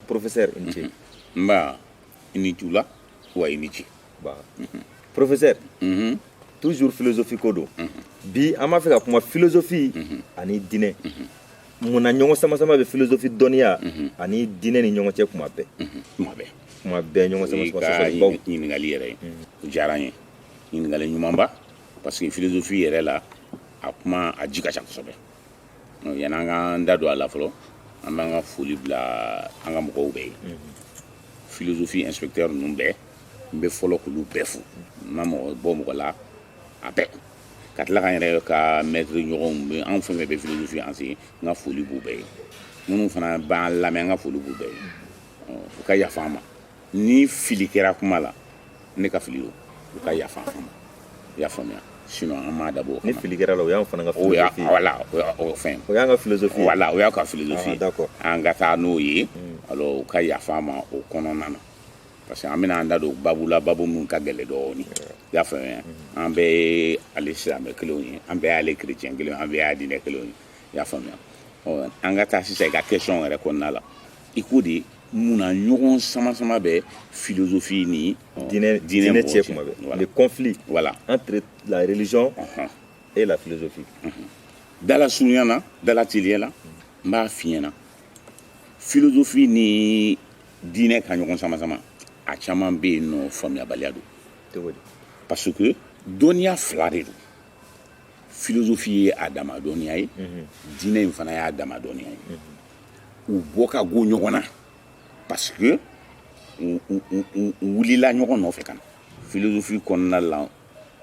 Professeur, i ni ce. Nba, i ni tula wa, i ni ce. Ba. Professeur, toujours philosophie ko don. Bi an b'a fɛ ka kuma philosophie ani diinɛ. Munna ɲɔgɔn sama-sama bɛ philosophie dɔnniya ani diinɛ ni ɲɔgɔn cɛ kuma bɛɛ? Kuma bɛɛ. Kuma bɛɛ ɲɔgɔn sama I sama, ka sɔsɔlibaw. Ɲininkali yɛrɛ ye, o diyara n ye, ɲininkali ɲumanba, parce que philosophie yɛrɛ la, a kuma a ji ka ca kosɛbɛ. Yanni an k'an da don a la fɔlɔ, an b'an ka foli bila an ka mɔgɔw bɛɛ ye, philosophie inspecteur ninnu bɛɛ. N bɛ fɔlɔ k'olu bɛɛ fo, n ma mɔgɔ bɔ mɔgɔ la, a bɛɛ ka tila k'an yɛrɛ ka maître ɲɔgɔnw bɛ, anw fɛn fɛn bɛ philosophie enseigner, n ka foli b'u bɛɛ ye. Minnu fana b'an lamɛn, an ka foli b'u bɛɛ ye. U ka yafa an ma ni fili kɛra kuma la, ne ka fili don, u ka yafa an ma, i y'a faamuya? Sinon an m'a dabɔ o Ni kama. fili kɛra la, o y'an fana ka O y'a philosophie. Voilà, o y'a o fɛn. O y'an ka philosophie. Voilà, o y'a ka philosophie. Ah, d'accord. An ka taa n'o ye. Alors u ka yafa an ma o kɔnɔna na, parce que an bɛna an da don babu la, babu min ka gɛlɛn dɔɔni, i y'a faamuya? An bɛɛ ye ale silamɛ kelenw ye, an bɛɛ y'ale chrétien kelenw ye, an bɛɛ y'a diinɛ kelenw ye, i y'a faamuya? Ɔ, an ka taa sisan i ka question yɛrɛ kɔnɔna la. I ko de munna ɲɔgɔn sama sama bɛ philosophie ni Diinɛ diinɛ diinɛ mɔgɔw cɛ kuma bɛɛ. Voilà. Le conflit entre la religion et la philosophie. Dala surunya na, dala teliya la, n b'a f'i ɲɛna, philosophie ni diinɛ ka ɲɔgɔn sama sama, a caman bɛ yen nɔ, faamuyabaliya don. Cogo di? Parce que dɔnniya fila de don. Philosophie ye a dama dɔnniya ye, diinɛ in fana y'a dama dɔnniya ye. U bɔ ka go ɲɔgɔn na parce que u wulila ɲɔgɔn nɔfɛ ka na philosophie kɔnɔna la.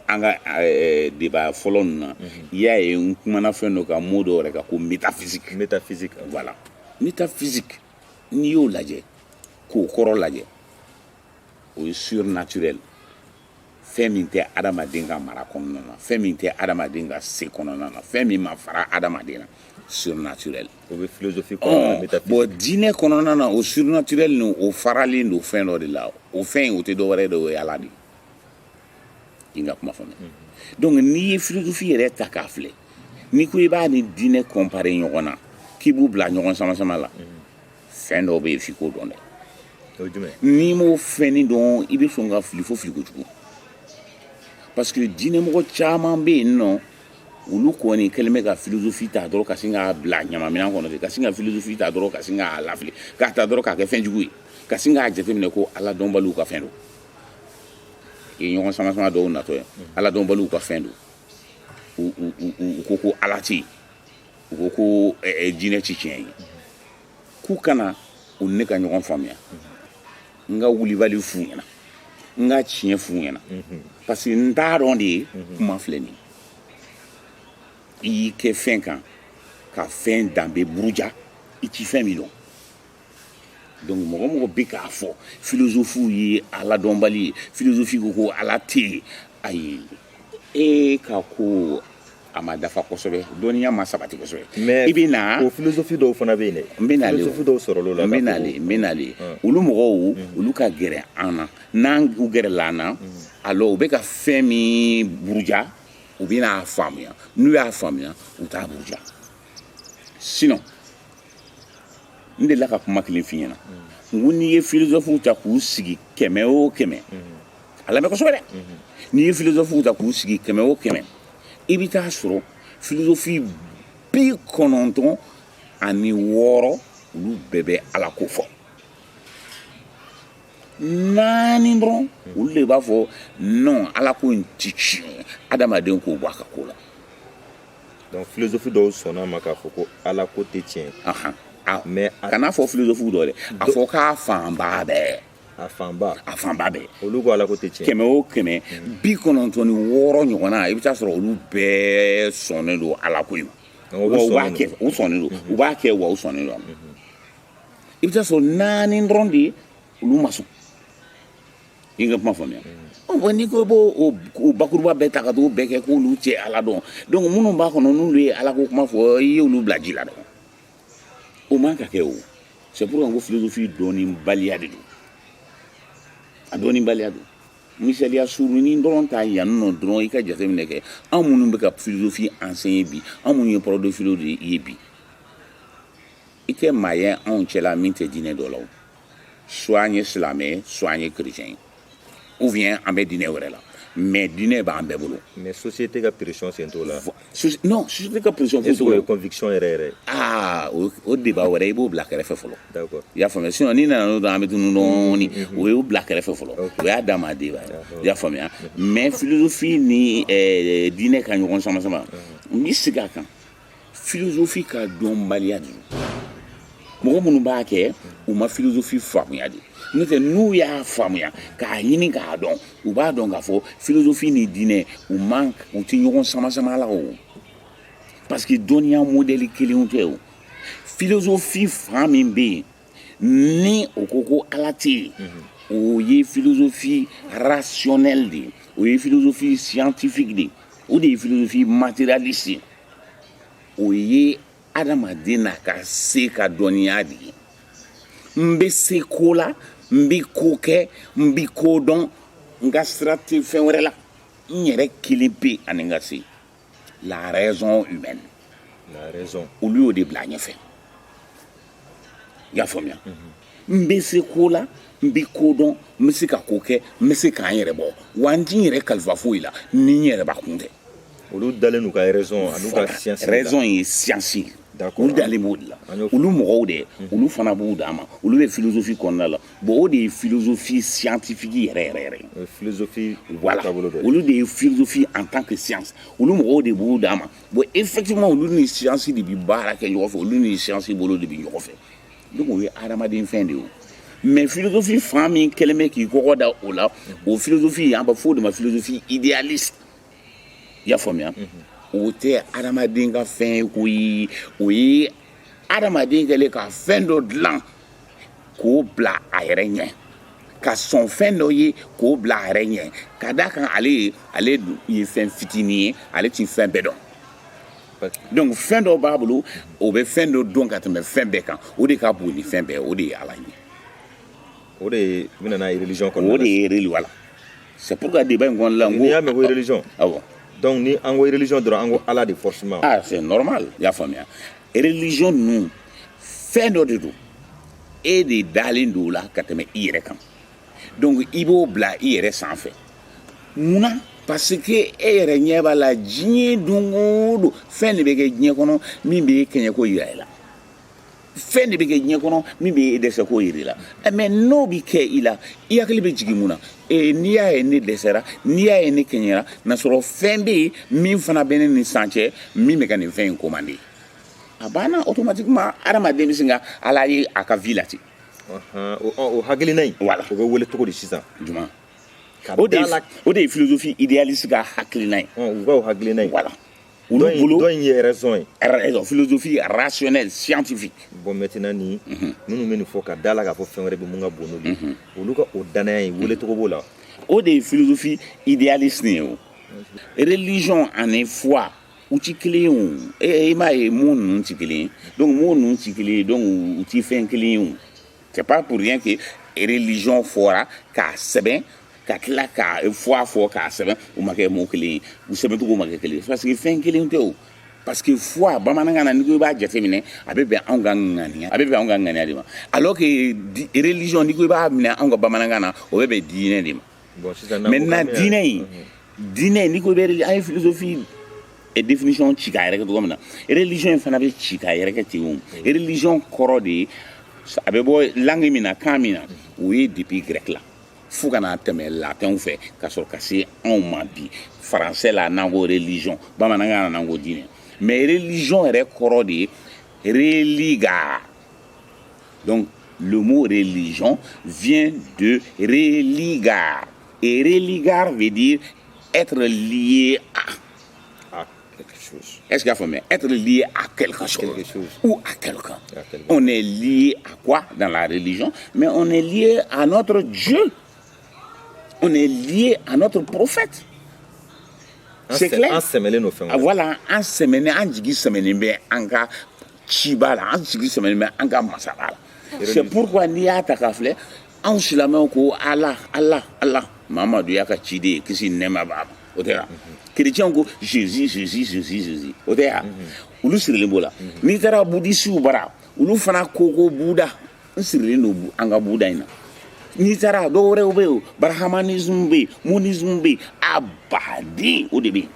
An ka débat fɔlɔ ninnu na, i y'a ye, n kumana fɛn dɔ kan, mot dɔ yɛrɛ kan ko métaphysique. Métaphysique. Voilà, métaphysique, n'i y'o lajɛ k'o kɔrɔ lajɛ, o ye surnaturel, fɛn min tɛ adamaden ka mara kɔnɔna na, fɛn min tɛ adamaden ka se kɔnɔna na, fɛn min ma fara adamaden na, surnaturel. O bɛ philosophie kɔnɔna na, métaphysique. Bon, diinɛ kɔnɔna na, o surnaturel nin, o faralen don fɛn dɔ de la. O fɛn in, o tɛ dɔwɛrɛ de, o ye Ala de ye. I ka kuma faamuya? Donc n'i ye philosophie yɛrɛ ta k'a filɛ, n'i ko i b'a ni diinɛ comparer ɲɔgɔn na, k'i b'u bila ɲɔgɔn sama sama la, fɛn dɔw bɛ yen f'i k'o dɔn dɛ. O ye jumɛn? N'i m'o fɛnnin dɔn, i bɛ sɔn ka fili fo fili kojugu, parce que diinɛmɔgɔ caman bɛ yen nɔ, olu kɔni kɛlen bɛ ka philosophie ta dɔrɔn ka sin k'a bila ɲamaminɛn kɔnɔ ten, ka sin ka philosophie ta dɔrɔn ka sin k'a lafili, k'a ta dɔrɔn k'a kɛ fɛn jugu ye, ka sin k'a jateminɛ ko Ala dɔnbaliw ka fɛn don. I ye ɲɔgɔn sama sama dɔw natɔ ye, Ala dɔnbaliw ka fɛn don. U ko ko Ala tɛ yen, u ko ko diinɛ ti tiɲɛ ye, k'u kana u ni ne ka ɲɔgɔn faamuya. N ka wulibali f'u ɲɛna, n ka tiɲɛ f'u ɲɛna, parce que n t'a dɔn de ye. Kuma filɛ nin ye, i y'i kɛ fɛn kan ka fɛn danbe buruja, i ti fɛn min dɔn. Donc mɔgɔ mɔgɔ bɛ k'a fɔ philosophe ye Ala dɔnbali ye, philosophie ko ko Ala tɛ yen, ayi, e ka ko a ma dafa kosɛbɛ, dɔnniya ma sabati kosɛbɛ. Mais i bɛ na o philosophie dɔw fana bɛ yen dɛ. N bɛ nalen o. Philosophie dɔw sɔrɔla o la. N bɛ k'a fɔ nalen, n bɛ nalen. Olu mɔgɔw, olu ka gɛrɛ an na, n'an u gɛrɛla an na, alors u bɛ ka fɛn min buruja, u bɛ n'a faamuya. N'u y'a faamuya, u t'a buruja. Sinon n delila ka kuma kelen f'i ɲɛna, n ko n'i ye philosophe ta k'u sigi 100 o 100, a lamɛn kosɛbɛ dɛ, n'i ye philosophe ta k'u sigi 100 o 100, i bɛ taa sɔrɔ philosophie 96, olu bɛɛ bɛ Ala ko fɔ. Naani dɔrɔn, olu de b'a fɔ non, Ala ko in ti tiɲɛ ye, adamaden k'o bɔ a ka ko la. Donc philosophie dɔw sɔnna ma k'a fɔ ko Ala ko tɛ tiɲɛ. Ahan. A Mais kana fɔ philosophie dɔ dɛ, a fɔ k'a fanba bɛɛ. A fanba. A fanba bɛɛ. Olu ko Ala ko tɛ tiɲɛ. 100 o 100, 96 ɲɔgɔnna, i bɛ taa sɔrɔ olu bɛɛ sɔnnen don Ala ko in ma. Donc, olu Wa u b'a sɔnnen kɛ, u sɔnnen don, u b'a kɛ, wa u sɔnnen don a ma. I bɛ taa sɔrɔ naani dɔrɔn de ye, olu ma sɔn. I ka kuma faamuya? Ɔ bon, n'i ko i b'o o bakuruba bɛɛ ta ka t'o bɛɛ kɛ k'olu tɛ Ala dɔn, donc minnu b'a kɔnɔ, n'olu ye Ala ko kuma fɔ, i y'olu bila ji la dɔrɔn. O man ka kɛ. O c'est pourquoi n ko philosophie dɔnnibaliya de don, a dɔnnibaliya don. Misaliya surunin dɔrɔn ta yan nɔ dɔrɔn, i ka jateminɛ kɛ, anw minnu bɛ ka philosophie enseigner bi, anw minnu ye prof de philo de ye bi, i tɛ maa ye anw cɛla min tɛ diinɛ dɔ la. O Soit an ye silamɛ ye, soit an ye chrétien ye, ou bien an bɛ diinɛ wɛrɛ la, mais diinɛ b'an bɛɛ bolo. Mais société ka pression sen t'o la? Non, société ka pression est-ce foyi t'o que o la. ye conviction yɛrɛ yɛrɛ? Aa, o débat wɛrɛ, i b'o bila kɛrɛfɛ fɔlɔ. D'accord. I y'a faamuya? Sinon n'i nana n'o dɔrɔn, an bɛ tunu dɔɔni. O y'o bila kɛrɛfɛ fɔlɔ. O y'a dama débat ye, i y'a faamuya? Mais philosophie ni diinɛ ka ɲɔgɔn sama sama, n bɛ segin a kan, philosophie ka dɔnbaliya de don. Mɔgɔ minnu b'a kɛ, u ma philosophie faamuya de. N'o tɛ, n'u y'a faamuya k'a ɲini k'a dɔn, u b'a dɔn k'a fɔ philosophie ni diinɛ, u man, u tɛ ɲɔgɔn sama sama la o, parce que dɔnniya modèle kelenw tɛ. O philosophie fan min bɛ yen ni o ko ko Ala tɛ yen, o ye philosophie rationnelle de ye, o ye philosophie scientifique de ye, o de ye philosophie matérialiste ye. O ye adamaden n'a ka se ka dɔnniya de ye. N bɛ se ko la, n bɛ ko kɛ, n bɛ ko dɔn, n ka sira tɛ fɛn wɛrɛ la, n yɛrɛ kelen pe ani n ka se, la raison humaine. La raison. Olu y'o de bila ɲɛfɛ, i y'a faamuya? N bɛ se ko la, n bɛ ko dɔn, n bɛ se ka ko kɛ, n bɛ se k'an yɛrɛ bɔ, wa n ti n yɛrɛ kalifa foyi la ni n yɛrɛ bakun tɛ. Olu dalen n'u ka raison an'u ka science. Raison ye science ye. D'accord. Olu dalen b'o de la. An y'o Olu mɔgɔw de, olu fana b'u d'a ma, olu bɛ philosophie kɔnɔna la. Bon, o de ye philosophie scientifique yɛrɛ yɛrɛ yɛrɛ ye. O ye philosophie Voilà. taabolo dɔ ye. Olu de ye philosophie en tant que science. Olu mɔgɔw de b'u d'a ma. Bon, effectivement, olu ni science de bi baara kɛ ɲɔgɔn fɛ, olu ni science bolo de bi ɲɔgɔn fɛ. Donc o ye adamaden fɛn de ye o. Mais philosophie fan min kɛlen bɛ k'i kɔkɔ da o la, o philosophie, an b'a fɔ o de ma philosophie idéaliste, i y'a faamuya? O tɛ adamaden ka fɛn ye koyi. O ye adamaden kɛlen ka fɛn dɔ dilan k'o bila a yɛrɛ ɲɛ, ka sɔn fɛn dɔ ye k'o bila a yɛrɛ ɲɛ, ka d'a kan ale ye fɛn fitinin ye, ale ti fɛn bɛɛ dɔn. Donc fɛn dɔ b'a bolo, o bɛ fɛn dɔ dɔn ka tɛmɛ fɛn bɛɛ kan, o de ka bon ni fɛn bɛɛ ye, o de ye Ala ye. O de ye bɛna n'a ye religion kɔnɔna O de ye religion, voilà, c'est pourquoi débat in kɔnɔna la, n ko N'i y'a mɛn ko religion, awɔ, donc ni an ko religion dɔrɔn, an ko Ala de forcément. Ah, c'est normal, i y'a faamuya? Religion ninnu, fɛn dɔ de don, e de dalen don o la ka tɛmɛ i yɛrɛ kan. Donc i b'o bila i yɛrɛ sanfɛ. Munna? Parce que e yɛrɛ ɲɛ b'a la, diɲɛ don o don, fɛn de bɛ kɛ diɲɛ kɔnɔ min bɛ e kɛɲɛko yira i la, fɛn de bɛ kɛ diɲɛ kɔnɔ min bɛ e dɛsɛ ko yira i la. Mais n'o bɛ kɛ i la, i hakili bɛ jigin mun na? N'i y'a ye ne dɛsɛra, n'i y'a ye ne kɛɲɛra, n'a sɔrɔ fɛn bɛ yen min fana bɛ ne ni san cɛ, min bɛ ka nin fɛn in commander, a banna. Automatiquement, adamaden bɛ sin ka Ala ye a ka vie la ten. O hakilina in, Voilà. o bɛ wele cogo di sisan? Juma? Ka O de da ye la o de ye philosophie idéaliste ka hakilina ye. U ka o hakilina in. Voilà, olu bolo. Dɔ in ye raison ye. Raison, philosophie rationnelle scientifique. Bon, maintenant, ni minnu bɛ nin fɔ ka da la k'a fɔ fɛn wɛrɛ bɛ mun ka bon n'olu ye, olu ka o danaya in, wele cogo b'o la? O de ye philosophie idéaliste ye. O religion ani foi, u ti kelen ye. O e m'a ye, mun ninnu ti kelen ye. Donc mun ninnu ti kelen ye, donc u ti fɛn kelen ye. O c'est pas pour rien que religion fɔra k'a sɛbɛn, ka tila ka foi fɔ k'a sɛbɛn, u ma kɛ mot kelen ye, u sɛbɛncogo ma kɛ kelen ye, parce que fɛn kelen tɛ. O parce que foi, bamanankan na, n'i ko i b'a jateminɛ, a bɛ bɛn anw ka ŋaniya, a bɛ bɛn anw ka ŋaniya de ma, alors que religion, n'i ko i b'a minɛ anw ka bamanankan na, o bɛ bɛn diinɛ de ma. Bon, sisan n'an ko Maintenant, k'an bɛna- diinɛ in, diinɛ, n'i ko i bɛ, an ye philosophie et définition ci k'a yɛrɛ kɛ cogo min na, religion in fana bɛ ci k'a yɛrɛ kɛ ten. O religion kɔrɔ de ye, a bɛ bɔ langue min na, kan min na, o ye depuis grec la fo ka na tɛmɛ latinw fɛ, ka sɔrɔ ka se anw ma bi français la, n'an ko religion, bamanankan na, n'an ko diinɛ. Mais religion yɛrɛ kɔrɔ de ye religare. Donc le mot religion vient de religare, et religare veut dire être lié à. À quelque chose. Est-ce qu'il y a faamuya? Être lié à quelque chose. Quelque chose. Ou à quelqu'un. À quelqu'un. On est lié à quoi dans la religion? Mais on est lié à notre Dieu. On est lié à notre prophète. C'est clair? An sɛmɛlen don fɛn Ah, wɛrɛ. voilà, an sɛmɛnen, an jigi sɛmɛnen bɛ an ka ciba la, an jigi sɛmɛnen bɛ an ka masaba la. C'est pourquoi n'i y'a ta k'a filɛ, anw silamɛw ko Ala, Ala, Ala, Mamadu y'a ka ciden ye, kisi ni nɛɛma b'a ma, o tɛ wa? Chrétiens ko Jésus, Jésus, Jésus, Jésus, o tɛ wa? Olu sirilen b'o la. N'i taara bouddhistew bara, olu fana ko ko Bouddha. N sirilen don an ka buda in na. N'i taara dɔw wɛrɛw bɛ yen, brahmanisme bɛ yen, monisme bɛ yen, a baden o de bɛ yen.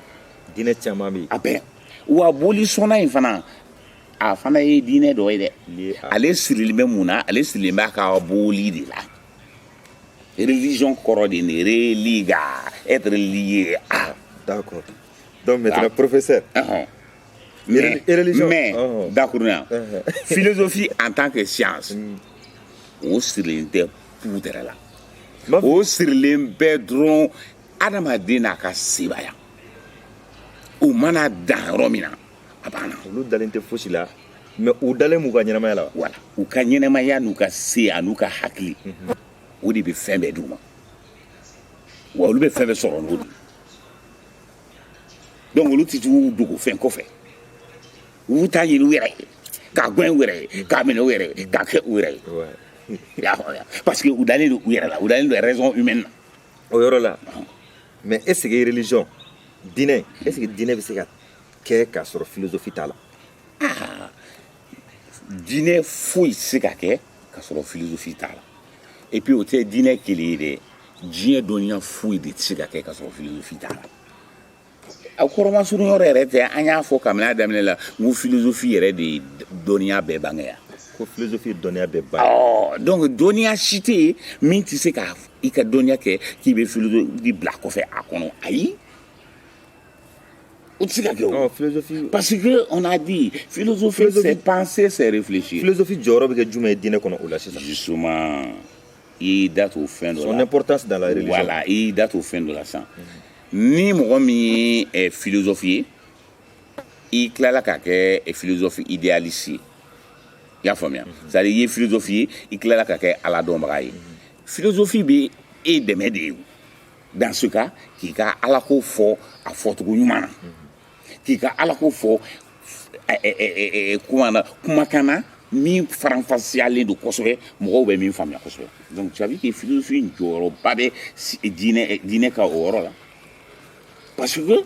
Diinɛ caman bɛ yen. A bɛɛ. Wa bolisɔnna in fana, a fana ye diinɛ dɔ ye dɛ. Ale sirilen bɛ mun na? Ale sirilen b'a ka boli de la. Religion kɔrɔ de ni religa, être lié à. D'accord. Donc maintenant, professeur. Mais, mais d'accord, philosophie en tant que science, o sirilen tɛ poudre la. O sirilen bɛ dɔrɔn adamaden n'a ka sebaya. O mana dan yɔrɔ min na, a banna. Olu dalen tɛ fosi la, mais u dalen b'u ka ɲɛnamaya la. Voilà, u ka ɲɛnamaya n'u ka se an'u ka hakili, o de bɛ fɛn bɛɛ d'u ma. Wa olu bɛ fɛn bɛɛ sɔrɔ n'o de ye. Donc olu tɛ tugu dogo fɛn kɔfɛ. U b'u ta ɲini u yɛrɛ ye, k'a gɛn u yɛrɛ ye, k'a minɛ u yɛrɛ ye, k'a kɛ u yɛrɛ ye. Parce que u dalen don u yɛrɛ la, u dalen don raison humaine na. O yɔrɔ la, mais est ce que religion, diinɛ, est ce que diinɛ bɛ se ka kɛ k'a sɔrɔ philosophie t'a la? Ah, diinɛ foyi tɛ se ka kɛ k'a sɔrɔ philosophie t'a la. Et puis o tɛ diinɛ kelen ye dɛ, diɲɛ dɔnniya foyi de tɛ se ka kɛ k'a sɔrɔ philosophie t'a la. A kɔrɔmasurun yɔrɔ yɛrɛ tɛ, an y'a fɔ kabini a daminɛ la, n ko philosophie yɛrɛ de ye dɔnniya bɛɛ bange yan. Ko philosophie dɔnniya bɛɛ bange. Ɔ, donc dɔnniya si tɛ yen min tɛ se ka i ka dɔnniya kɛ k'i bɛ philosophie bila kɔfɛ a kɔnɔ, ayi. O tɛ se ka kɛ o. Philosophie. Parce que on a dit philosophie, c'est penser, c'est réfléchir. Philosophie jɔyɔrɔ bɛ kɛ jumɛn ye diinɛ kɔnɔ o la sisan? Justement, i y'i da to fɛn dɔ la. Son importance dans la religion. Voilà, i y'i da to fɛn dɔ la sisan. Ni mɔgɔ min ye philosophe ye, i tilala ka kɛ philosophe idéaliste ye. I y'a faamuya? C'est à dire i ye philosophe ye, i tilala ka kɛ ala dɔnbaga ye. Philosophie bɛ e dɛmɛ de ye dans ce cas k'i ka alako fɔ a fɔcogo ɲuman na, k'i ka alako fɔ kuma na, kumakan na min faranfasiyalen don kosɛbɛ, mɔgɔw bɛ min faamuya kosɛbɛ. Donc tu as vu que philosophie jɔyɔrɔba bɛ diinɛ ka o yɔrɔ la. Parce que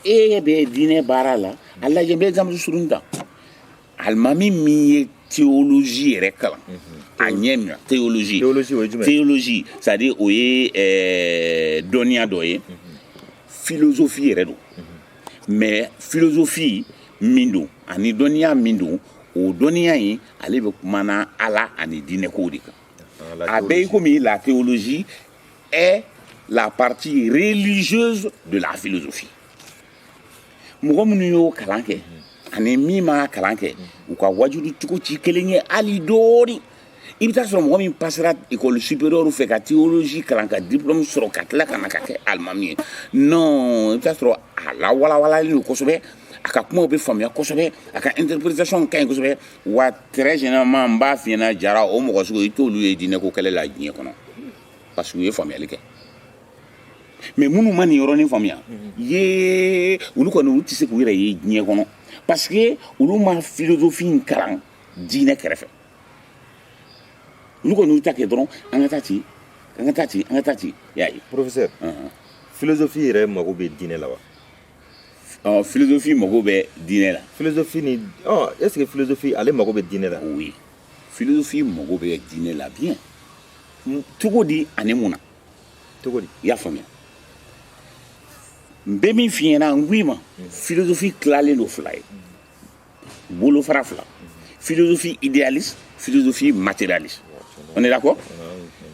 e bɛ diinɛ baara la, a lajɛ, n bɛ exemple surun ta. Alimami min ye théologie yɛrɛ kalan, a ɲɛ min théologie. Théologie o ye jumɛn? Théologie, c'est à dire o ye dɔnniya dɔ ye, philosophie yɛrɛ don. Mais philosophie min don ani dɔnniya min don, o dɔnniya in ale bɛ kuma na ala ani diinɛkow de kan. A bɛɛ i komi la théologie est la partie religieuse de la philosophie. Mɔgɔ minnu y'o kalan kɛ ani min m'a kalan kɛ, u ka wajulu cogo ti kelen ye hali dɔɔni. I bɛ taa sɔrɔ mɔgɔ min passera école supérieure fɛ ka théologie kalan ka diplôme sɔrɔ ka tila ka na ka kɛ alimami ye, non, i bɛ taa sɔrɔ a lawalawalalen don kosɛbɛ, a ka kumaw bɛ faamuya kosɛbɛ, a ka interprétation ka ɲi kosɛbɛ. Wa très généralement, n b'a f'i ɲɛna Jara, o mɔgɔ sugu i t'olu ye diinɛ ko kɛlɛ la diɲɛ kɔnɔ, parce que u ye faamuyali kɛ. Mais minnu ma nin yɔrɔnin faamuya ye, olu kɔni olu tɛ se k'u yɛrɛ ye diɲɛ kɔnɔ, parce que olu ma philosophie in kalan diinɛ kɛrɛfɛ. Olu kɔni y'u ta kɛ dɔrɔn, an ka taa ci, an ka taa ci, an ka taa ci, i y'a ye. Professeur, philosophie yɛrɛ mago bɛ diinɛ la wa? Ɔ, philosophie mago bɛ diinɛ la. Philosophie ni ɔ, est ce que philosophie ale mago bɛ diinɛ la? Oui, philosophie mago bɛ diinɛ la bien. Cogo di ani mun na? Cogo di? I y'a faamuya? N bɛ min f'i ɲɛna, n ko i ma, philosophie tilalen don fila ye, bolofara fila: philosophie idéaliste, philosophie matérialiste. On est d'accord?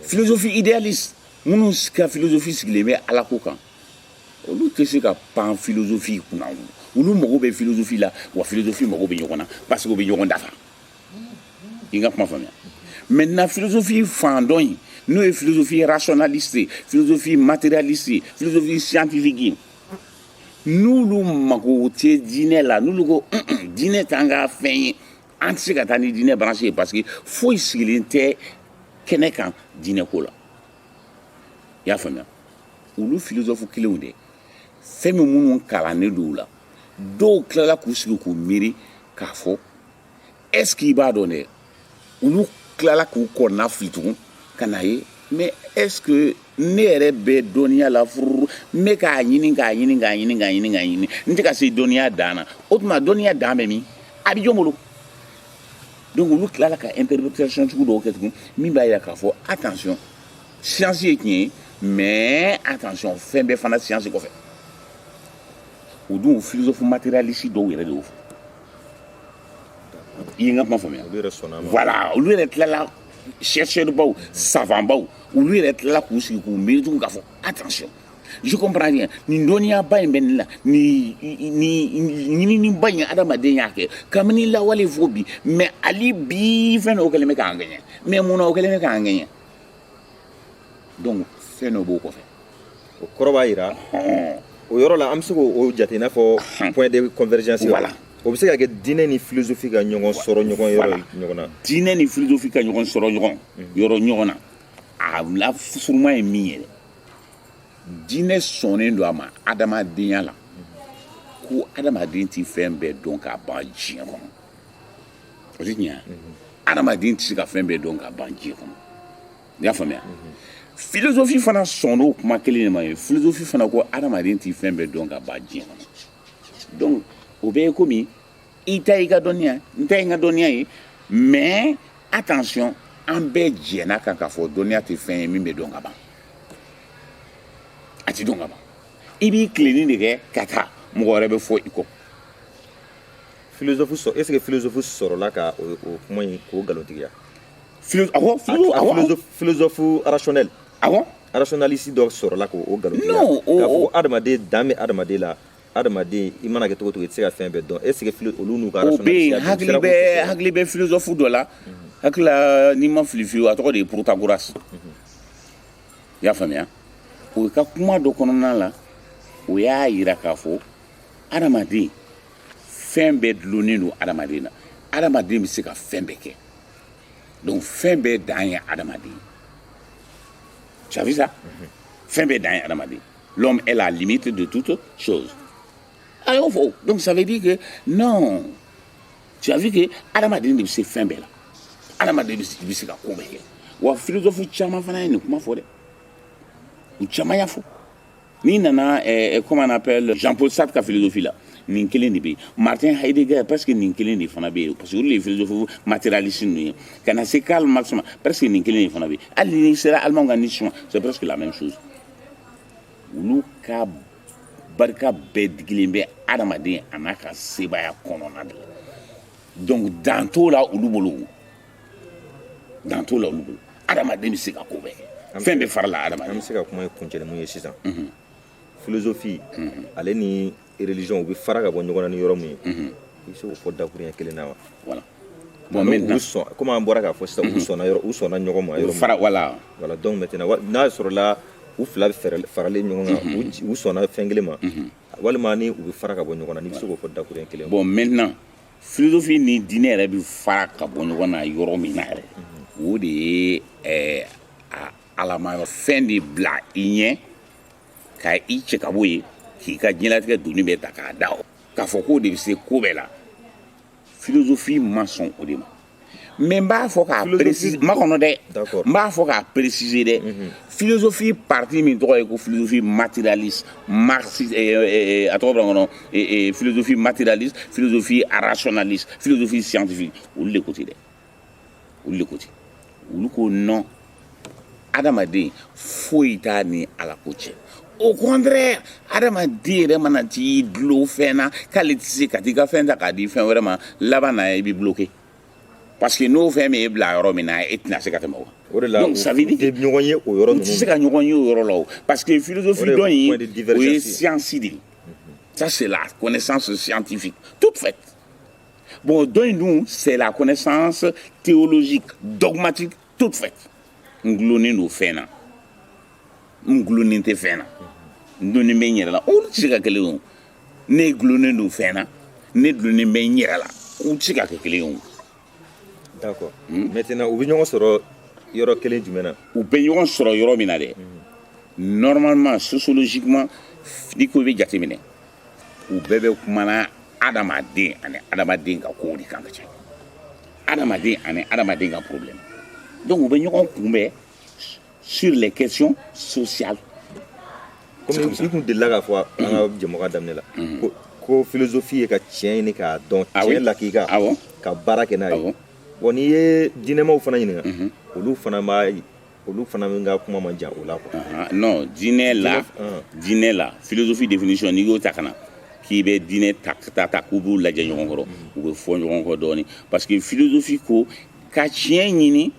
Philosophie idéaliste, minnu ka philosophie sigilen bɛ alako kan, olu tɛ se ka pan philosophie kunna. Olu mago bɛ philosophie la, wa philosophie mago bɛ ɲɔgɔn na, parce que u bɛ ɲɔgɔn dafa. I ka kuma faamuya? Maintenant, philosophie fan dɔ in, n'o ye philosophie rationaliste ye, philosophie matérialiste ye, philosophie scientifique ye, n'olu mago tɛ diinɛ la, n'olu ko diinɛ t'an ka fɛn ye, an tɛ se ka taa ni diinɛ branche ye, parce que foyi sigilen tɛ kɛnɛ kan diinɛ ko la. I y'a faamuya? Olu philosophe kelenw de, fɛn min minnu kalannen don u la, dɔw tilala k'u sigi k'u miiri k'a fɔ est ce que i b'a dɔn dɛ, olu tilala k'u kɔnɔna fili tugun ka na ye, mais est ce que ne yɛrɛ bɛ dɔnniya la furu, n bɛ k'a ɲini, k'a ɲini, k'a ɲini, k'a ɲini, k'a ɲini, n tɛ ka se dɔnniya dan na. O tuma dɔnniya dan bɛ min? A bɛ jɔn bolo? Donc olu tilala ka interprétation sugu dɔw kɛ tugun min b'a yira k'a fɔ attention, science ye tiɲɛ ye, mais attention, fɛn bɛɛ fana science kɔfɛ. O dun, philosophe matérialiste dɔw yɛrɛ de y'o fɔ. I ye n ka kuma faamuya? Olu yɛrɛ sɔnna a ma. Voilà, olu yɛrɛ tilala, chercheur baw, savant baw, olu yɛrɛ tilala k'u sigi k'u miiri tugun k'a fɔ attention, je comprends rien, nin dɔnniyaba in bɛ nin la, nin ɲininiba in, adamaden y'a kɛ kabini lawale fo bi, mais hali bi fɛn dɔw kɛlen bɛ k'an gɛɲɛ. Mais mun na o kɛlen bɛ k'an gɛɲɛ? Donc fɛn dɔ b'o kɔfɛ. O kɔrɔ b'a yira, o yɔrɔ la, an bɛ se k'o jate i n'a fɔ point de convergence. Voilà. O bɛ se ka kɛ diinɛ ni philosophie ka ɲɔgɔn sɔrɔ ɲɔgɔn yɔrɔ ɲɔgɔn na. Diinɛ ni philosophie ka ɲɔgɔn sɔrɔ ɲɔgɔn yɔrɔ ɲɔgɔn na, a la furuma ye min ye dɛ, diinɛ sɔnnen don a ma adamadenya la ko adamaden ti fɛn bɛɛ dɔn k'a ban diɲɛ kɔnɔ. O tɛ tiɲɛ ye? Adamaden tɛ se ka fɛn bɛɛ dɔn k'a ban diɲɛ kɔnɔ. I y'a faamuya? Philosophie fana sɔnn'o kuma kelen de ma ye. Philosophie fana ko adamaden ti fɛn bɛɛ dɔn ka ban diɲɛ kɔnɔ. Donc o bɛɛ ye komi i ta y'i ka dɔnniya, n ta ye n ka dɔnniya ye, mais attention, an bɛɛ jɛnna kan k'a fɔ dɔnniya tɛ fɛn ye min bɛ dɔn ka ban. A ti dɔn ka ban. I b'i tilenni de kɛ ka taa, mɔgɔ wɛrɛ bɛ fɔ i kɔ. Philosophe sɔrɔ, est ce que philosophe sɔrɔla ka o kuma in k'o nkalontigiya? Awɔ, philosophe, awɔ. Philosophe rationnel. Awɔ. Rationaliste dɔ sɔrɔla k'o nkalontigiya? Non, k'a fɔ ko adamaden dan bɛ adamaden la, adamaden i mana kɛ cogo o cogo, i tɛ se ka fɛn bɛɛ dɔn. Est ce que olu n'u ka O bɛ yen. rationaliste Hakili bɛ, hakili bɛ philosophe dɔ la, hakili la, n'i ma fili fiyewu, a tɔgɔ de ye Protagoras. I y'a faamuya? O ka kuma dɔ kɔnɔna la, o y'a yira k'a fɔ adamaden fɛn bɛɛ dulonnen don adamaden na, adamaden bɛ se ka fɛn bɛɛ kɛ, donc fɛn bɛɛ dan ye adamaden. Tu as vu ça? Fɛn bɛɛ dan ye adamaden, l'homme est la limite de toute chose. A y'o fɔ. Donc ça veut dire que non, tu as vu que adamaden de bɛ se fɛn bɛɛ la, adamaden bɛ se ka ko bɛɛ kɛ. Wa philosophe caman fana ye nin kuma fɔ dɛ, u caman y'a fɔ. N'i nana comment on appelle, Jean-Paul Sartre ka philosophie la, nin kelen de bɛ yen. Martin Heidegger, presque nin kelen de fana bɛ yen, parce que olu de ye philosophe matérialiste ninnu ye. Ka na se Karl Marx ma, presque nin kelen de fana bɛ yen. Hali n'i sera allemand ka Nietzsche ma, c'est presque la même chose. Olu ka barika bɛɛ digilen bɛ adamaden a n'a ka sebaaya kɔnɔna de la. Donc dan t'o la olu bolo, dan t'o la olu bolo. Adamaden bɛ se ka ko bɛɛ kɛ, fɛn bɛɛ fara la An adamaden. bɛ se ka kuma kuncɛ ni mun ye sisan? Philosophie ale ni religion, u bɛ fara ka bɔ ɲɔgɔn na ni yɔrɔ mun ye, i bɛ se k'o fɔ dakuruɲɛ kelen na wa? Voilà, bon, u maintenant sɔn, komi an bɔra k'a fɔ sisan, u sɔnna yɔrɔ, u sɔnna ɲɔgɔn ma yɔrɔ min. Fara, voilà. Voilà, donc maintenant n'a sɔrɔla u fila bɛ faralen ɲɔgɔn kan, u sɔnna fɛn kelen ma, walima ni u bɛ fara ka bɔ ɲɔgɔn na, n'i bɛ se k'o fɔ dakuruɲɛ kelen. Bon, maintenant, philosophie ni diinɛ yɛrɛ bɛ fara ka bɔ ɲɔgɔn na yɔrɔ min na yɛrɛ, o de ye a alama fɛn de bila i ɲɛ ka i cɛ ka bɔ yen, k'i ka diɲɛlatigɛ doni bɛɛ ta k'a da o k'a fɔ k'o de bɛ se ko bɛɛ la. Philosophie ma sɔn o de ma. Mais n b'a fɔ k'a préciser, ma kɔnɔ dɛ. N b'a fɔ k'a préciser dɛ, philosophie parti min tɔgɔ ye ko philosophie matérialiste marxiste, a tɔgɔ bɛ n kɔnɔ, philosophie matérialiste, philosophie rationaliste, philosophie scientifique, olu de ko ten dɛ, olu de ko ten. Olu ko non, adamaden foyi t'a ni Ala ko cɛ. Au contraire, adamaden yɛrɛ mana t'i dulon fɛn na k'ale tɛ se ka t'i ka fɛn ta k'a di fɛn wɛrɛ ma, laban na i b'i bloqué, parce que n'o fɛn min e bila yɔrɔ min na, e tɛna se ka tɛmɛ o kan. O de la, donc ça veut dire u tɛ ɲɔgɔn ye o yɔrɔ u tɛ se ka ɲɔgɔn ye o yɔrɔ la o, parce que philosophie dɔ in, o ye science de ye. Ça, c'est la connaissance scientifique toute faite. Bon, dɔ in dun, c'est la connaissance théologique dogmatique toute faite. N gulonnen don fɛn na, n gulonnen tɛ fɛn na, n dulonnen bɛ n yɛrɛ la, olu tɛ se ka kelen ye o. Ne gulonnen don fɛn na, ne dulonnen bɛ n yɛrɛ la, u tɛ se ka kɛ kelen ye o. D'accord. Maintenant, u bɛ ɲɔgɔn sɔrɔ yɔrɔ kelen jumɛn na? U bɛ ɲɔgɔn sɔrɔ yɔrɔ min na dɛ, normalement, sociologiquement, n'i ko i bɛ jateminɛ, u bɛɛ bɛ kumana adamaden ani adamaden ka kow de kan ka ca, adamaden ani adamaden ka problème. Donc u bɛ ɲɔgɔn kunbɛn sur les questions sociales. Komi i kun delila k'a fɔ an ka jɛmukan daminɛ la ko philosophie ye ka tiɲɛ ɲini k'a dɔn, tiɲɛ lakika, ka baara kɛ n'a ye. Bon, n'i ye diinɛmaw fana ɲininka, olu fana b'a, olu fana bɛ ka kuma man jan o la quoi. Non, diinɛ la, diinɛ la, philosophie définition, n'i y'o ta ka na k'i bɛ diinɛ ta ta ta k'u b'u lajɛ ɲɔgɔn kɔrɔ, u bɛ fɔ ɲɔgɔn kɔ dɔɔnin, parce que philosophie ko ka tiɲɛ ɲini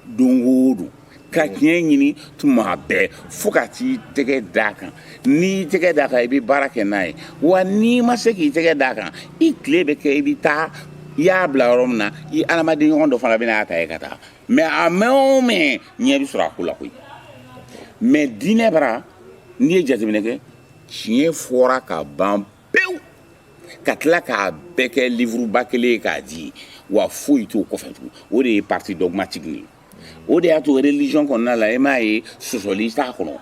don o don, ka tiɲɛ ɲini tuma bɛɛ fo ka t'i tɛgɛ d'a kan. N'i y'i tɛgɛ d'a kan, i bɛ baara kɛ n'a ye. Wa n'i ma se k'i tɛgɛ d'a kan, i tile bɛ kɛ, i bɛ taa i y'a bila yɔrɔ min na, i adamaden ɲɔgɔn dɔ fana bɛ n'a ta ye ka taa. Mais a mɛn o mɛn, ɲɛ bɛ sɔrɔ a ko la koyi. Mais diinɛ bara, n'i ye jateminɛ kɛ, tiɲɛ fɔra ka ban pewu, ka tila k'a bɛɛ kɛ livre kelen ye k'a di, wa foyi t'o kɔfɛ tugun. O de ye partie dogmatique nin ye. O de y'a to religion kɔnɔna la, i m'a ye, sɔsɔli t'a kɔnɔ.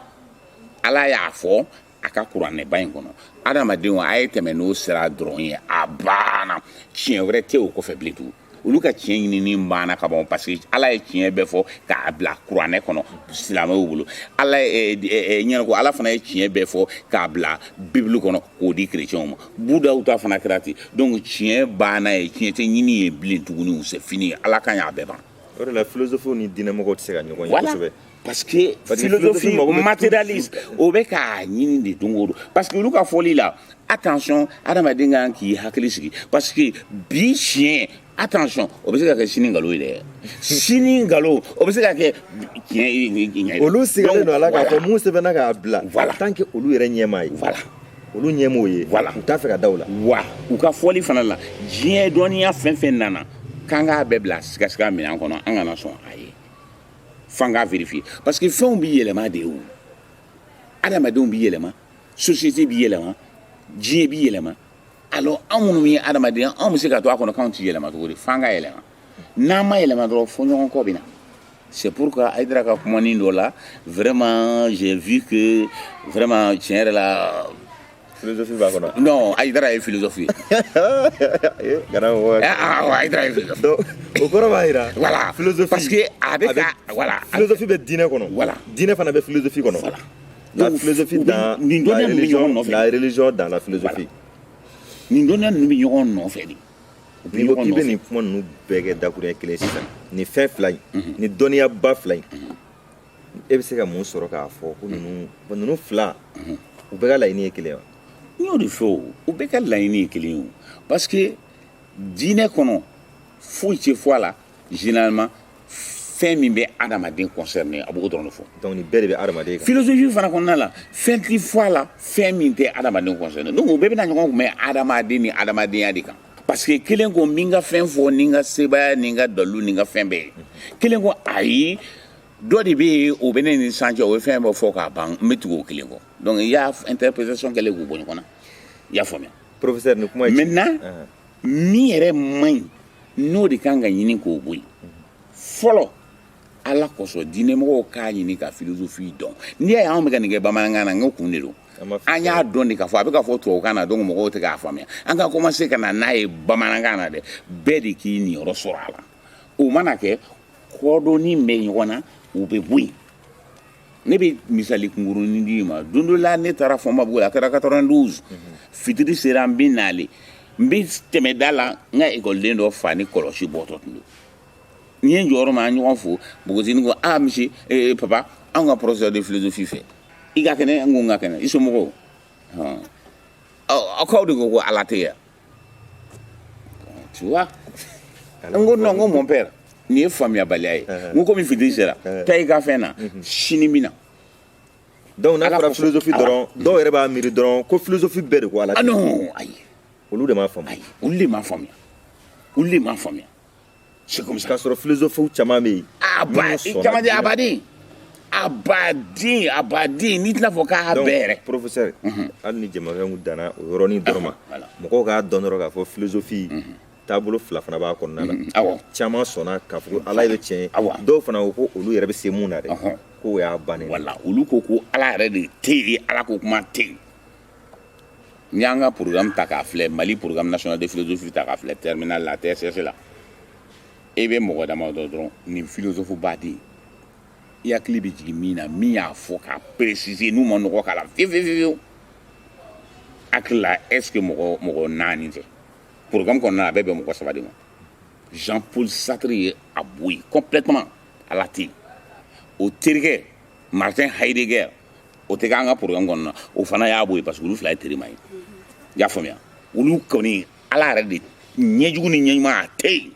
Ala y'a fɔ a ka kuranɛba in kɔnɔ, adamadenw a ye tɛmɛ n'o sira dɔrɔn ye, a banna. Tiɲɛ wɛrɛ tɛ o kɔfɛ bilen tugun. Olu ka tiɲɛ ɲinini banna ka ban, parce que Ala ye tiɲɛ bɛɛ fɔ k'a bila kuranɛ kɔnɔ silamɛw bolo. Ala ye ɲɛna ko Ala fana ye tiɲɛ bɛɛ fɔ k'a bila Bibulu kɔnɔ k'o di kerecɛnw ma. Budaw ta fana kɛra ten. Donc tiɲɛ banna ye, tiɲɛ tɛ ɲini ye bilen tuguni, c'est fini. Ala kan y'a bɛɛ ban. O de la philosophe ni diinɛmɔgɔw tɛ se ka ɲɔgɔn ye kosɛbɛ. Parce que philosophie matérialiste, o bɛ k'a ɲini de don o don, parce que olu ka fɔli la, attention, adamaden kan k'i hakili sigi, parce que bi tiɲɛ, attention, o bɛ se ka kɛ sini nkalon ye dɛ. Sini nkalon, o bɛ se ka kɛ tiɲɛ. Olu sigalen don a la k'a fɔ mun sɛbɛnna k'a bila. Tant que olu yɛrɛ ɲɛ m'a ye. Olu ɲɛ m'o ye. U t'a fɛ ka da o la. Wa u ka fɔli fana la, diɲɛ dɔnniya fɛn fɛn nana k'an k'a bɛɛ bila sigasiga minɛn kɔnɔ, an kana sɔn a ye, f'an k'a vérifier, parce que fɛnw bi yɛlɛma de. O adamadenw bi yɛlɛma, société bi yɛlɛma, diɲɛ bi yɛlɛma. Alors an minnu ye adamaden, anw bɛ se ka to a kɔnɔ k'anw ti yɛlɛma cogo di? F'an ka yɛlɛma. N'an ma yɛlɛma dɔrɔn, fɔ ɲɔgɔn kɔ bɛ na. C'est pourquoi Haïdara ka kumanin dɔ la, vraiment, j'ai vu que vraiment, tiɲɛ yɛrɛ la, philosophie b'a kɔnɔ. Non, Haïdara ye philosophe ye. Kana mɔgɔ. Ah, Haïdara ye philosophe. Donc o kɔrɔ b'a jira. Voilà. Philosophie. Parce que a bɛ ka, voilà. Philosophie bɛ diinɛ kɔnɔ. Diinɛ fana bɛ philosophie kɔnɔ. La philosophie dans nin la religion, la religion dans la philosophie. Nin dɔnniya ninnu bɛ ɲɔgɔn nɔfɛ de. N'i ko k'i bɛ nin kuma ninnu bɛɛ kɛ dakuruɲɛ kelen sisan, nin fɛn fila in, nin dɔnniyaba fila in, e bɛ se ka mun sɔrɔ k'a fɔ ko ninnu fila, u bɛɛ ka laɲini ye kelen wa? N y'o de fɔ o, u bɛɛ ka laɲini ye kelen ye o, parce que diinɛ kɔnɔ, foyi tɛ fɔ a la généralement fɛn min bɛ adamaden concerné, a b'o dɔrɔn de fɔ. Donc nin bɛɛ de bɛ adamaden kan. Philosophie fana kɔnɔna la, fɛn tɛ fɔ a la fɛn min tɛ adamaden concerné. Donc u bɛɛ bɛna ɲɔgɔn kunbɛn adamaden ni adamadenya de kan, parce que kelen ko n bɛ n ka fɛn fɔ ni n ka sebaaya ni n ka dalilu ni n ka fɛn bɛɛ ye. Kelen ko ayi, dɔ de bɛ yen, o bɛ ne ni san cɛ, o ye fɛn bɛɛ fɔ k'a ban, n bɛ tugu o kelen kɔ. Donc i y'a interprétation kɛlen k'u bɔ ɲɔgɔn na, i y'a faamuya? Professeur, nin kuma ye. Maintenant, min yɛrɛ man ɲi, n'o de kan ka ɲini k'o bɔ yen fɔlɔ, Ala kosɔn, diinɛmɔgɔw k'a ɲini ka philosophie dɔn. N'i y'a ye anw bɛ ka nin kɛ bamanankan na, n ko kun de don. An y'a dɔn de k'a fɔ a bɛ ka fɔ tubabukan na, donc mɔgɔw tɛ k'a faamuya. An ka commencer ka na n'a ye bamanankan na dɛ, bɛɛ de k'i niyɔrɔ sɔrɔ a la. O mana kɛ, kɔdɔnni bɛ ɲɔgɔn na, o bɛ bɔ yen. Ne bɛ misali kunkurunin d'i ma. Don dɔ la, ne taara Fɔnbabugu la, a kɛra 92, fitiri sera, n bɛ nalen, n bɛ tɛmɛ da la, n ka ekɔliden dɔ fa ni kɔlɔsi bɔtɔ tun don. N ye n jɔyɔrɔ ma, an ɲɔgɔn fo. Npogotinin ko: "Ah monsieur, papa, anw ka professeur de philosophie fɛ, i ka kɛnɛ?" N ko: "N ka kɛnɛ, i somɔgɔw?" "Aw k'aw de ko ko Ala tɛ yan, tu vois." N ko: "Non." N ko: "Mon père, nin ye faamuyabaliya ye." N ko: "Komi fitiri sera, taa i ka fɛn na, sini bɛ na." Donc n'a fɔra philosophie dɔrɔn, dɔw yɛrɛ b'a miiri dɔrɔn ko philosophie bɛɛ de ko Ala tɛ. Ah non, ayi. Olu de m'a faamu. Ayi, olu de m'a faamuya, olu de m'a faamuya, c'est comme ça. K'a sɔrɔ philosophe caman bɛ yen. A ba caman tɛ, abaden abaden abaden, n'i tɛna fɔ k'a bɛɛ yɛrɛ. Professeur, hali ni jamakan danna o yɔrɔnin dɔrɔn ma, mɔgɔw k'a dɔn dɔrɔn k'a fɔ philosophie taabolo fila fana b'a kɔnɔna la. Caman sɔnna k'a fɔ ko Ala bɛ tiɲɛ ye, dɔw fana ko ko olu yɛrɛ bɛ se mun na dɛ, k'o y'a bannen. Wala olu ko ko Ala yɛrɛ de tɛ yen, Ala ko kuma tɛ yen. N'i y'an ka programme ta k'a filɛ, Mali programme national de philosophie ta k'a filɛ, terminale la, TSS la, e bɛ mɔgɔ damadɔ dɔrɔn nin philosophe baden, i hakili bɛ jigin min na, min y'a fɔ k'a préciser, n'u ma nɔgɔ k'a la fiyewu fiyewu fiyewu, hakili la, est ce que mɔgɔ naani tɛ programme kɔnɔna na? A bɛɛ bɛn mɔgɔ saba de ma. Jean-Paul Sartre ye a bɔ yen complètement, Ala tɛ yen. O terikɛ Martin Heidegger, o tɛ k'an ka programme kɔnɔna na, o fana y'a bɔ yen, parce que olu fila ye terima ye. I y'a faamuya? Olu kɔni, Ala yɛrɛ de, ɲɛjugu ni ɲɛɲuman, a tɛ yen.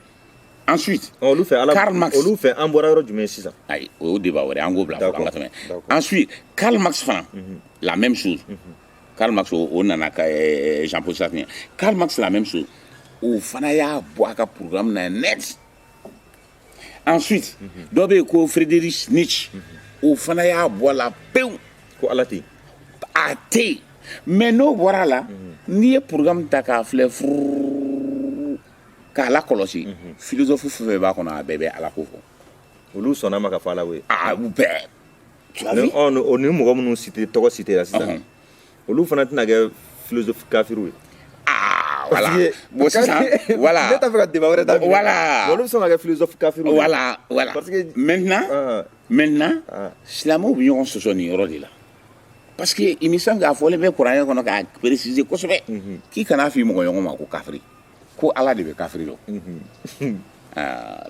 Ensuite, Olu fɛ Ala, Karl Marx. Olu fɛ, an bɔra yɔrɔ jumɛn sisan? Ayi, o y'o débat wɛrɛ, an k'o bila fɔlɔ, an ka tɛmɛ. Ensuite, Karl Marx fana, la même chose. Karl Marx, o nana ka Jean-Paul Sartre. Karl Marx, la même chose, o fana y'a bɔ a ka programme na net. Ensuite, dɔ bɛ yen ko Friedrich Nietzsche, o fana y'a bɔ a la pewu. Ko Ala tɛ yen. A tɛ yen. Mais n'o bɔra a la, n'i ye programme ta k'a filɛ furuu, k'a lakɔlɔsi, philosophe fɛn fɛn b'a kɔnɔ, a bɛɛ bɛ Ala ko fɔ. Olu sɔnna ma ka fɔ Ala ko ye. A u bɛɛ, tu as vu? O ni mɔgɔ minnu cité, tɔgɔ cité la sisan, olu fana tɛna kɛ philosophe kafiriw ye? Ah, voilà. Bon, sisan, voilà. Ne t'a fɛ ka débat wɛrɛ daminɛ. Voilà. Olu bɛ sɔn ka kɛ philosophe kafiriw ye. Voilà. Parce que maintenant, maintenant, silamɛw bɛ ɲɔgɔn sɔsɔ nin yɔrɔ de la. Parce que il me semble k'a fɔlen bɛ kuranɛ kɔnɔ k'a préciser kosɛbɛ k'i kana f'i mɔgɔ ɲɔgɔn ma ko kafiri, ko Ala de bɛ kafiri dɔn.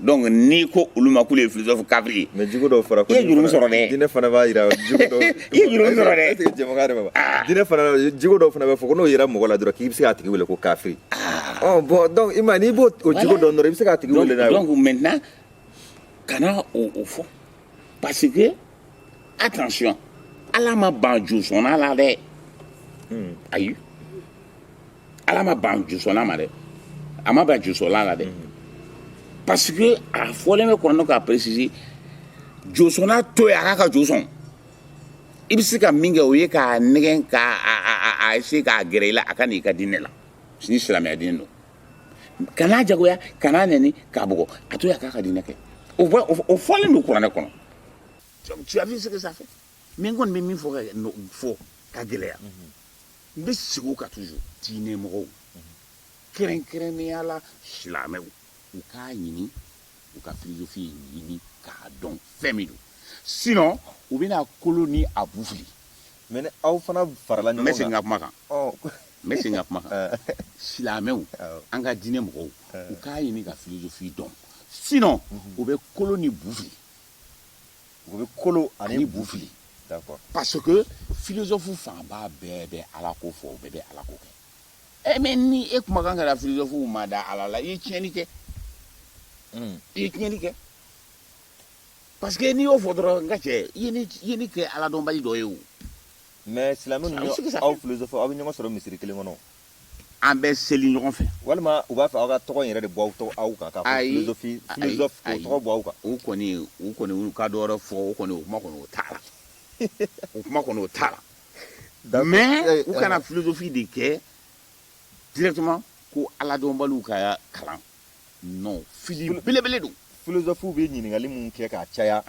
Donc n'i ko olu ma k'olu ye philosophe kafiri ye, Mais jogo dɔw fɔra ko i ye jurumu sɔrɔ dɛ. Diinɛ fana b'a yira jogo dɔw. I ye jurumu sɔrɔ dɛ. Est-ce que jɛmukan yɛrɛ b'a diinɛ fana, jogo dɔw fana bɛ fɔ ko n'o yera mɔgɔ la dɔrɔn, k'i bɛ se k'a tigi wele ko kafiri. Ɔ bon, donc i ma n'i b'o o jogo dɔn dɔrɔn, i bɛ se k'a tigi wele n'a ye. Donc maintenant, kana o fɔ, parce que attention, Ala ma ban josɔnna la dɛ. Ayi, Ala ma ban josɔnna ma dɛ, a ma ban josɔnna la dɛ, parce que a fɔlen bɛ kuranɛ k'a préciser, josɔnna to yen, a k'a ka jo sɔn. I bɛ se ka min kɛ, o ye k'a nɛgɛn, k'a a essayer k'a gɛrɛ i la, a ka n'i ka diinɛ la. Ni silamɛya diinɛ don, kan'a jagoya, kan'a nɛni, k'a bugɔ, a to yen, a k'a ka diinɛ kɛ. O fɔlen don kuranɛ kɔnɔ. Donc tu as vu ce que ça fait? Mais n kɔni bɛ min fɔ ka fɔ ka gɛlɛya, n bɛ segin o kan toujours: diinɛ mɔgɔw, kɛrɛnkɛrɛnnenya la silamɛw, u k'a ɲini u ka philosophie ɲini k'a dɔn fɛn min don, sinon u bɛna kolo ni a bu fili. Mais ni aw fana farala N bɛ ɲɔgɔn segin kan. Ka kuma kan. N bɛ segin ka kuma kan. Silamɛw, an ka diinɛ mɔgɔw, u k'a ɲini ka philosophie dɔn, sinon u bɛ kolo ni bu fili. U bɛ kolo ani ani bu fili. Parce que philosophe fanba bɛɛ bɛ Ala ko fɔ, u bɛɛ bɛ Ala ko kɛ. Ɛ, mais ni e kumakan kɛra philosophe ma da Ala la, i ye tiɲɛni kɛ. I ye tiɲɛni kɛ, parce que n'i y'o fɔ dɔrɔn, n ka cɛ, i ye ne kɛ ala dɔnbali dɔ ye o. Mais silamɛ A bɛ se ninnu, ka aw philosophe, aw bɛ ɲɔgɔn sɔrɔ misiri kelen kɔnɔ? An bɛ seli ɲɔgɔn fɛ. Walima u b'a fɛ aw ka tɔgɔ in yɛrɛ de bɔ aw tɔgɔ aw kan, k'a fɔ Ayi. philosophie, Ayi. philosophe, k'o Ayi. tɔgɔ bɔ aw kan? U kɔni u ka dɔ wɛrɛ fɔ, o kɔni, o kuma kɔni, o t'a la, o kuma kɔni, o t'a la. Mais u kana philosophie de kɛ directement ko ala dɔnbaliw ka kalan. Non, fili belebele don. Philosophe bɛ ɲininkali mun kɛ k'a caya?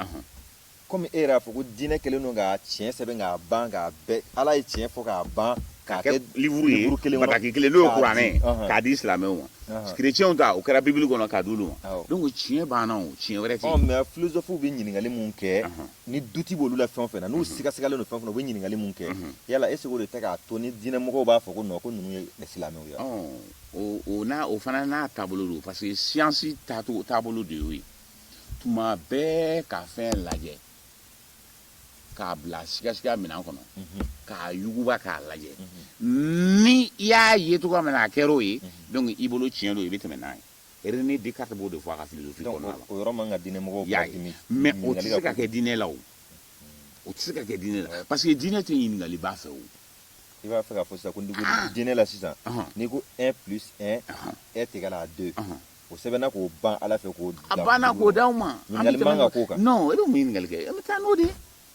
Komi e yɛrɛ y'a fɔ ko diinɛ kɛlen don ka tiɲɛ sɛbɛn k'a ban, k'a bɛɛ, Ala ye tiɲɛ fɔ k'a ban, k'a kɛ livre ye, livre kelen kɔnɔ, bataki kelen, n'o ye k'a kuranɛ di. ye, k'a di silamɛw ma. Chrétienw ta, o kɛra Bible kɔnɔ k'a d'olu ma. Donc tiɲɛ banna, o tiɲɛ wɛrɛ tɛ yen. Mais philosophe bɛ ɲininkali mun kɛ, ni doute b'olu la fɛn o fɛn na, n'u sigasigalen don fɛn o fɛn na, u bɛ ɲininkali mun kɛ, yala est ce que o de tɛ k'a to ni diinɛ mɔgɔw b'a fɔ ko non, ko ninnu ye silamɛw ye? O n'a o fana n'a taabolo don, parce que science taacogo taabolo de y'o ye. Tuma bɛɛ ka fɛn lajɛ k'a bila sigasiga minɛn kɔnɔ, k'a yuguba, k'a lajɛ, ni i y'a ye cogoya min na, a kɛra o ye. Donc i bolo tiɲɛ don, i bɛ tɛmɛ n'a ye. René Descartes b'o de fɔ a ka philosophie Donc kɔnɔna la. o yɔrɔ man ka diinɛ mɔgɔw Y'a ye? dimi. Mais o tɛ Ɲininkali se ka ko kɛ diinɛ la, o o tɛ se ka kɛ diinɛ la, parce que diinɛ tɛ ɲininkaliba fɛ o. I b'a fɛ k'a fɔ sisan ko n'i ko diinɛ la sisan, n'i ko 1 plus 1 est égal à 2, o sɛbɛnna k'o ban Ala fɛ k'o A bila banna k'o d'aw ma. An bɛ Ɲininkali man tɛmɛ. ka k'o kan. Non, e bɛ mun ɲininkali kɛ? An bɛ taa n'o de ye.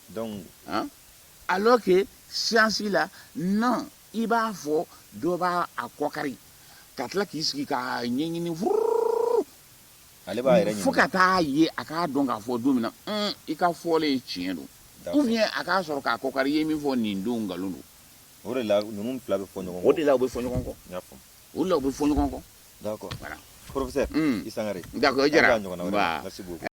Donc Hein? Alors que science la, non, i b'a fɔ dɔ b'a a kɔkari ka tila k'i sigi k'a ɲɛɲini furuu, Ale b'a yɛrɛ fo ɲininka. ka taa ye a k'a dɔn k'a fɔ don min na, i ka fɔlen ye tiɲɛ don, ou bien a k'a sɔrɔ k'a kɔkari, i ye min fɔ nin don, nkalon don. O de la ninnu fila bɛ fɔ ɲɔgɔn kɔ. O de la u bɛ fɔ ɲɔgɔn kɔ. N y'a faamu. O de la u bɛ fɔ ɲɔgɔn kɔ. D'accord. Voilà. Professeur, i Sangare. D'accord, o diyara. An k'a ɲɔgɔnna wɛrɛ. Nba. Merci beaucoup.